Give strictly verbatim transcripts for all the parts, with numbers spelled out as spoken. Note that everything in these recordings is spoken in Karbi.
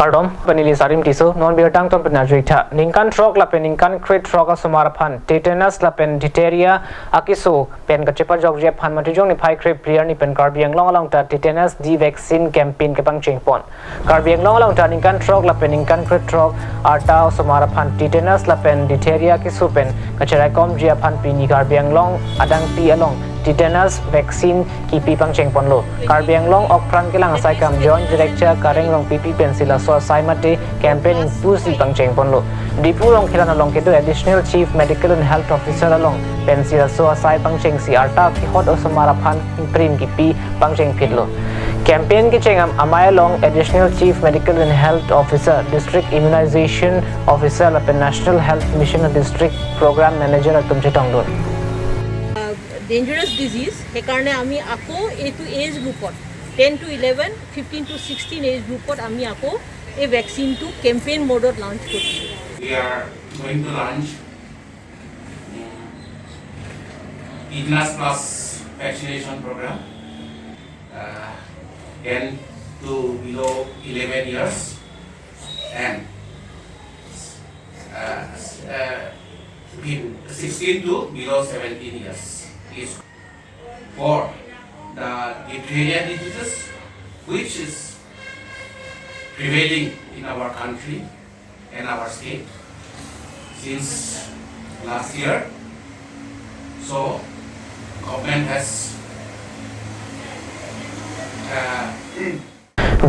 Kardom, pen neli Sarim Tisso, non birta angton pen ajri tha. Ningkan throk lapen ningkan krethrok asomar aphan tetanus lapen diphtheria akeso pen kachepajokji aphan Matijong niphai kre phli arni pen Karbi Anglong along ta tetanus D vaccine campaign kepangcheng pon. Karbi Anglong along ta ningkan throk lapen ningkan krethrok arta asomar aphan tetanus lapen diphtheria akeso pen kacheraikomji aphan pini Karbi Anglong adangpi along tetanus vaccine kipi pangcheng ponlo. Karbi Anglong Okpran Kelang Asaikam Joint Director Kareng Rongpipi pensi laso asai mate campaign ingpusi pangcheng ponlo. Diphu Rongkhelan along kedo Additional Chief Medical and Health Officer along pensi laso asai pangchengsi arta kehot osomar aphan prim kipi pangcheng phitlo. Campaign kecheng am-, amei along Additional Chief Medical and Health Officer, District Immunization Officer lapen National Health Mission District Program Manager atum chetongdun. Dangerous disease, সেইকাৰণে আমি আকৌ এইটো age গ্ৰুপত, ten to eleven, fifteen to sixteen age গ্ৰুপত আমি আকৌ এই ভেকচিনটো কেম্পেইন মডত লঞ্চ কৰিছোঁ। We are going to launch, um, Tetanus Plus vaccination program, uh, ten to below eleven years and, uh, uh, be-, sixteen to below seventeen years is for the diphtheria diseases, which is prevailing in our country and our state since last year. So, government has, uh,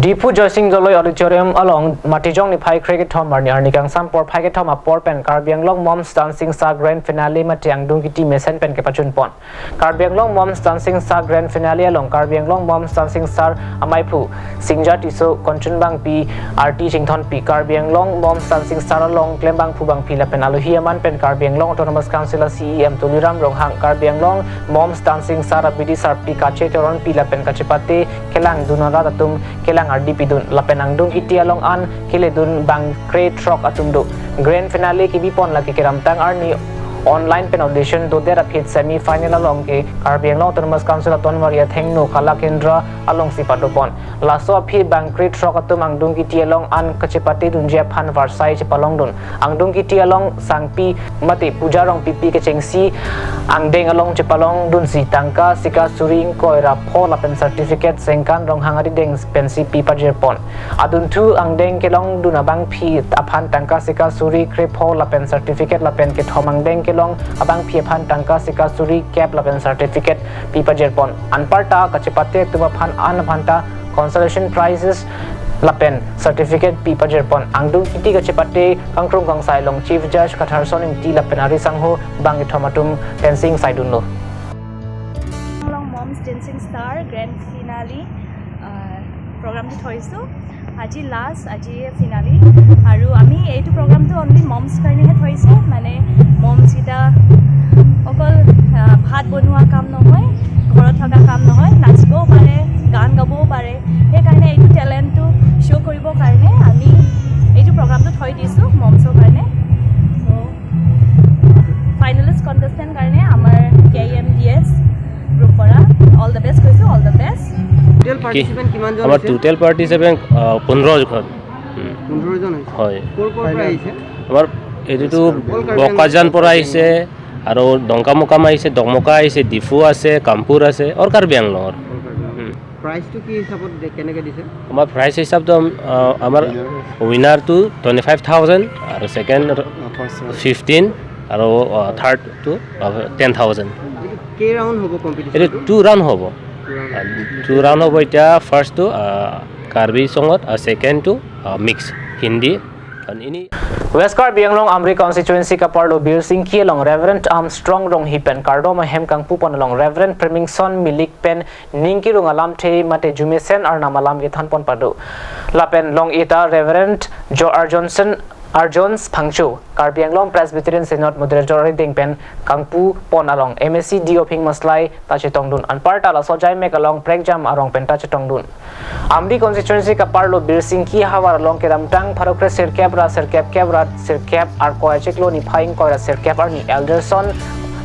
Diphu Joysing Doloi Auditorium along Matijong niphai kre kethom arni arni kangsam porphai kethom apor pen Karbi Anglong MOMS Dancing Star Grand Finale mate angdung kiti mesen pen kepachun pon. Karbi Anglong MOMS Dancing Star Grand Finale along Karbi Anglong MOMS Dancing Star amaiphu Singja Tisso, Konchun Bangpi, Arti Chingthonpi, Karbi Anglong MOMS Dancing Star along klembangphu bangpi lapen alohi aman pen Karbi Anglong Autonomous Council a CEM Tuliram Ronghang, Karbi Anglong MOMS Dancing Star abidi sarpi Kache Teronpi lapen kachepate kelangdun arat atum kelang ardi pidun lapen angdung kiti along an keledun bang krethrok atum do. Grand Finale kipi pon lake kedamtang arni online pen audition dodet aphi semi final along ke Karbi Anglong Autonomous Council atonvari athengno Kala Kendra alongsi pado pon. Laso aphi bang krethrok atum angdung kiti along an kachepatedunji aphan varsai chepalongdun. Angdung kiti along sangpi mate Puja Rongpipi kechengsi angdeng along chepalongdunsi tangka sika suri ingkoi ra pho lapen certificate Sengkan Ronghang arideng pensi pi pajir pon. Adunthu angdeng kelongdun abangpi aphan tangka sika suri krepho lapen certificate lapen kethom angdeng kelong abangpi aphan tangka sika suri kep lapen certificate pi pajir pon. Anparta kachepate atum aphan an aphanta consolation prizes lapen certificate pi pajir pon. Angdung kiti kachepate kangkrung kangsai along Chief Judge Katharson Ingti lapen ari sangho bang kethom atum pensi ingsaidunlo. Along MOMS Dancing Star Grand Finale, আহ, প্ৰগ্ৰামটো থৈছোঁ। আজি লাষ্ট, আজি ফিনালি। আৰু আমি এইটো প্ৰগ্ৰামটো only mom's কাৰণেহে থৈছোঁ, মানে মমছকেইটা অকল, আহ, ভাত বনোৱা কাম নহয়, ঘৰত থকা কাম নহয়, নাচিবও পাৰে, গান গাবও পাৰে। সেইকাৰণে এইটো টেলেণ্টটো শ্ব' কৰিবৰ কাৰণে আমি এইটো প্ৰগ্ৰামটো থৈ দিছোঁ মমছৰ কাৰণে। So, ফাইনেলিষ্ট কণ্টেষ্টেণ্ট কাৰণে আমাৰ K E M D S group পৰা অল দ্য বেষ্ট কৈছোঁ, অল দ্য বেষ্ট। টোটেল কি? পাৰ্টিচিপেণ্ট কিমানজন আমাৰ হৈছে? টোটেল পাৰ্টিচিপেণ্ট, আহ, পোন্ধৰজন। উম। পোন্ধৰজন হৈছে। হয়। ক'ৰ ক'ৰ পৰা আহিছে? আমাৰ এইটোতো অল কাৰ্বি আংলং। বোকাজান পৰা আহিছে, আৰু ডংকামোকাম আহিছে, ডকমোকা আহিছে, ডিফু আছে, কামপুৰ আছে, অল কাৰ্বি আংলঙৰ। অল কাৰ্বি আংলং। উম। প্ৰাইজটো কি হিচাপত দে-, কেনেকে দিছে? আমাৰ প্ৰাইজ হিচাপটো আম-, আ, আমাৰ উইনাৰ। উইনাৰটো টুৱেণ্টি ফাইভ থাউজেণ্ড আৰু ছেকেণ্ড অ, ফাৰ্ষ্ট ৰাউণ্ড। ফিফটিন আৰু, আ, থাৰ্ডটো, আ, টেন থাউজেণ্ড। এইটো কেই ৰাউণ্ড হ'ব কম্পিটিশ্যনটো? এইটো টু ৰাউণ্ড হ'ব। Two round. আ, টু ৰাউণ্ড হ'ব। এতিয়া ফাৰ্ষ্টটো, আ, কাৰ্বি চঙত, আ, ছেকেণ্ডটো, আ, mix Hindi. West Karbi Anglong Amri constituency kaparlo Birsingki along Reverend Armstrong Ronghi pen kardom ahem kangpu pon along Reverend Primingson Milik pen ning kirung alamthe mate jumesen arnam alam kethan pon pado. Lapen long eta Reverend Jo Arjonson, Arjons Phangcho, Karbi Anglong Presbyterian Synod Moderator arideng pen kangpu pon along M A C D Ophing Maslai ta chetongdun. Anparta laso jaimek along prekjam arong pen ta chetongdun. Amri constituency kaparlo Birsingki havar along kedamtang pharo kre sirkep ra sirkep kep ra sirkep arkoi achiklo niphai ingkoi ra sirkep arni Elderson,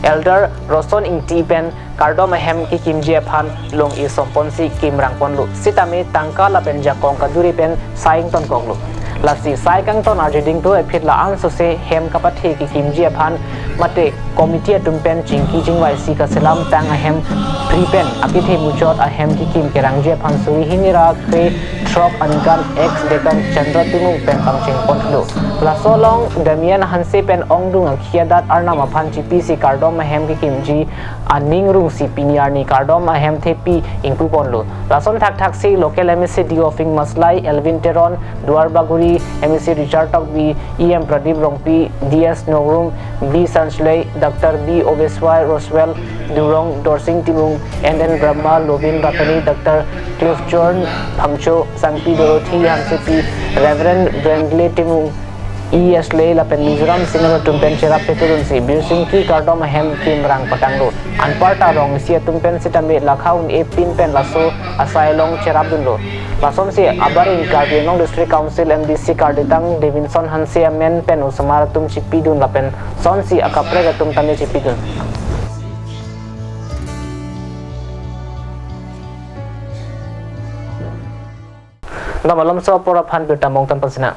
Elder Roson Ingti pen kardom ahem kekimji aphan long-i somponsi kimrang ponlo. Sitame tangka lapen jakong kaduri pen sai ingtonkoklo. Lasi sai kangton arjuding do aphi la-an sose hem kapathe kekimji aphan mate committee atum pen chingki chingvai si kaselam tang ahem pri pen akethe muchot ahem kekim kerangji aphan suri hini ra kre throk aningkan ex deacon Chandra Timung pen pangcheng ponlo. Laso along Damian Hanse pen ongdung akhia dat arnam aphan chipisi kardom ahem kekimji aning rungsi pini arni kardom ahem thepi ingpu ponlo. Lason thakthak si local M A C D O Phingmasli, Elwin Teron, Duar Bagori, M A C Richard Tokbi, E M Pradip Rongpi, D S Nongrum, B Sanslei, Doctor B Obeswai, Roswell Durong, Dorsing Timung, N N Brahma, Lobin Batani, Doctor Cliff John Phangcho, Sangpi Dorothy Hansepi, Reverend Brandley Timung, E S Lei lapen Mizoram Synod atum pen cherap petulun si birsingki kardom ahem kimrang patanglo. Anparta rong isi atum pen sitame lakha un-e pin pen laso asai along cherapdunlo. Lasonsi abaring Karbi Anglong District Council M D C karditang Davidson Hanse amen pen osomar atum chipidun lapen sonsi akaprek atum tame chipidun. Dam alomso apor aphan birta mong tan pansina.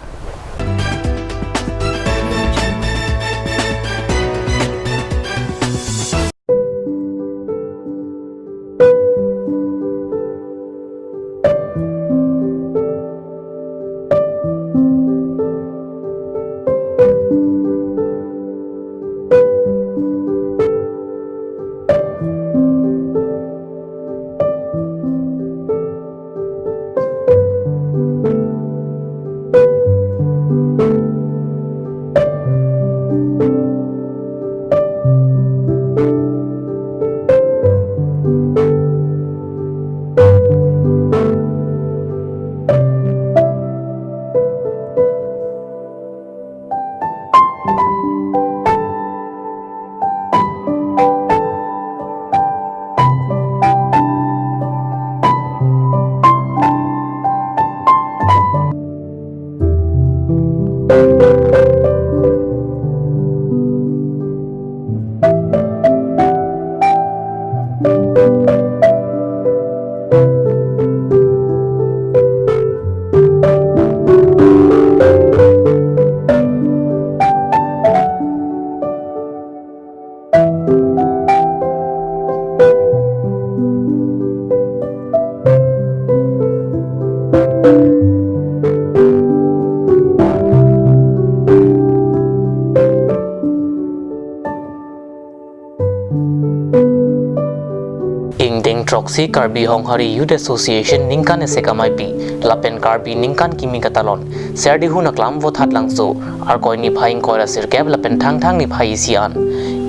Ingdeng throksi Karbi Honghari Youth Association ningkan isi ameipi lapen Karbi ningkan kimi katalon Serdihun aklam Vothatlangso Arkoi niphai ingkoi ra sirkep lapen Thangthang niphai isi an.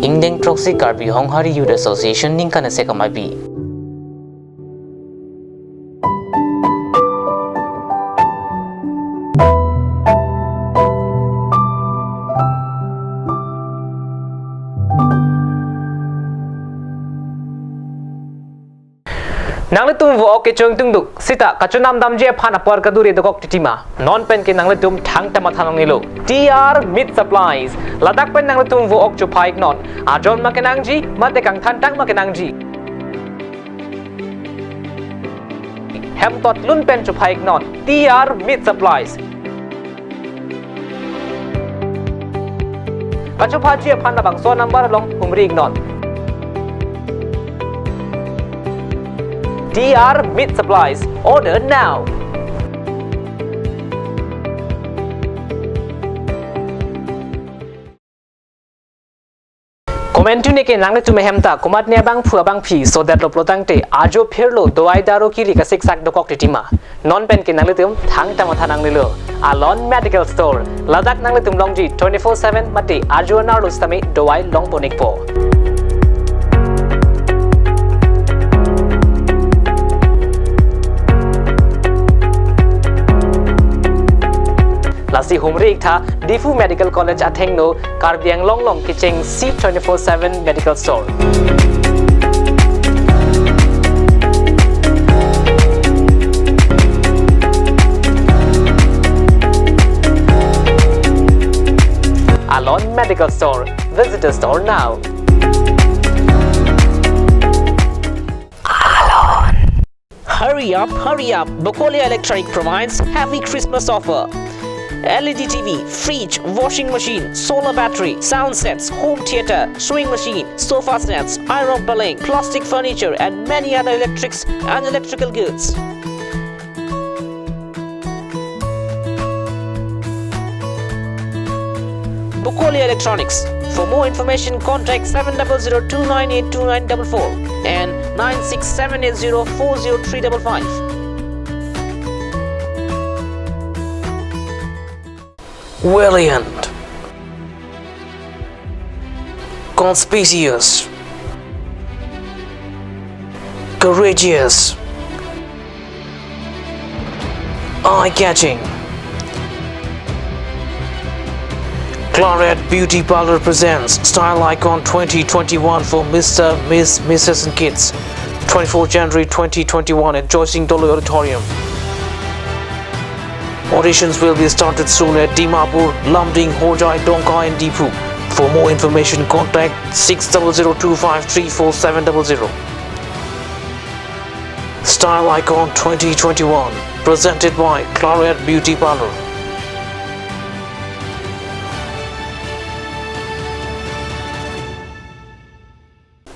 Ingdeng throksi Karbi Honghari Youth Association ningkan isi ameipi. Nanglitum vo ok kechongtung duk seta kachonam damji aphan apor kadure dokok titi ma. Non pen ke nanglitum thangta matha nangnelo. T R Meat Supplies. Ladak pen nanglitum vo ok chophai iknon. Ajon ma kenangji, mate kangthantang ma kenangji. Hemtotlun pen chophai iknon. T R Meat Supplies. Kachophaji aphan labangso number along humri iknon. T R Meat Supplies. Order now. Komantu neke nanglitum ahem ta komatne abangphu abangphi sodetlo pulo tangte ajo phirlo dawai daru kiri kasiksak dokok titi ma. Non pen ke nanglitum thangta matha nangnelo. Alon Medical Store. Ladak nanglitum longji twenty-four seven mate ajo anerlo sitame dawai longpon ikpo. Lasi humri iktha Diphu Medical College athengno Karbi Anglong along kecheng C twenty-four seven Medical Store. Alon Medical Store. Visit the store now. Hurry up, hurry up! Bokolia Electronic provides happy Christmas offer. L E D T V, fridge, washing machine, solar battery, sound sets, home theater, sewing machine, sofa sets, iron palang, plastic furniture, and many other electrics and electrical goods. Bokoli Electronics. For more information, contact seven double zero two nine eight two nine double four and nine six seven eight zero four zero three double five. Valiant, conspicuous, courageous, eye-catching. Claret Beauty Parlour presents Style Icon twenty twenty-one for Mister, Miss, Missus and Kids. Twenty-fourth January twenty twenty-one at Joysing Doloi Auditorium. Auditions will be started soon at Dimapur, Lumding, Hojai, Dongka and Diphu. For more information, contact six double zero two five three four seven double zero. Style Icon twenty twenty-one, presented by Claret Beauty Parlour.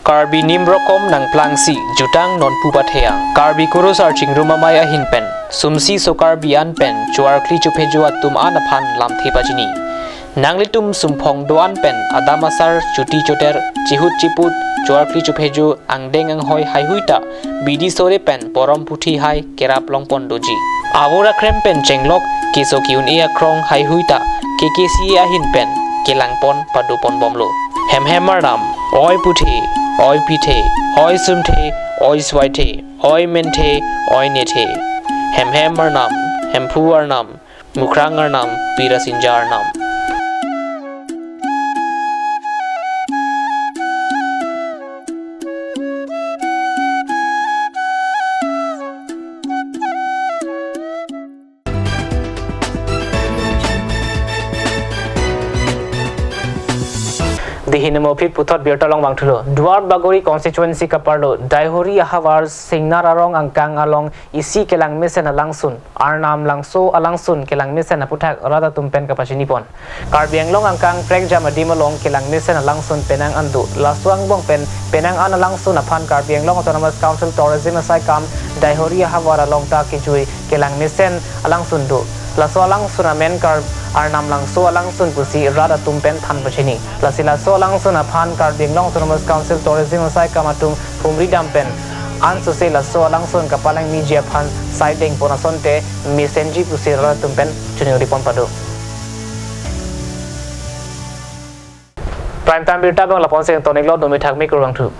Karbi nim rokom nangplangsi jutang nonpu patheyang. Karbi kurusar chingrum amei ahin pen, sumsi so Karbi an pen chuarkli chuphejo atum an aphan lamthe pachini. Nanglitum sumphong do-an pen adam asar chuti choter chihut chiput chuarkli chuphejo angdeng anghoi haihui ta bidi sore pen porom puthi hai kerap longpon doji. Avur akrem pen chenglok keso ki-un-e akrong haihui ta K K C A ahin pen kelangpon padoponbomlo. Hemhem arnam, oi puthe, oi pithe, oi sumthe, oi swaithe, oi menthe, oi nethe. Hemhem arnam, Hemphu arnam, Mukrang arnam, Pirasinja arnam. Dei hini mo phit puthot birta along vangthulo. Duar Bagori constituency kaparlo Daihori ahavar Singnar arong angkang along isi kelang mesen alangsun, Arnam Langso alangsun kelang mesen aputhak rat atum pen kapachinipon. Karbi Anglong angkang prekjam adim along kelang mesen alangsun penang an do. Laso angbong pen penang an alangsun aphan Karbi Anglong Autonomous Council Tourism asaikam Daihori ahavar along ta kejui kelang mesen alangsun do. Laso alangsun amen Kar Arnam Langso alangsun pusi rat atum pen than pachini. Lasi laso alangsun aphan Karbi Anglong Autonomous Council Tourism asaikam atum humri dam pen ansose laso alangsun kapalangmeji aphan saidengpon asonte mesenji pusi rat atum pen choningriponpado. Prime Time birta abang lapu-an si tonic lo, dumi thak mi kurvangthu.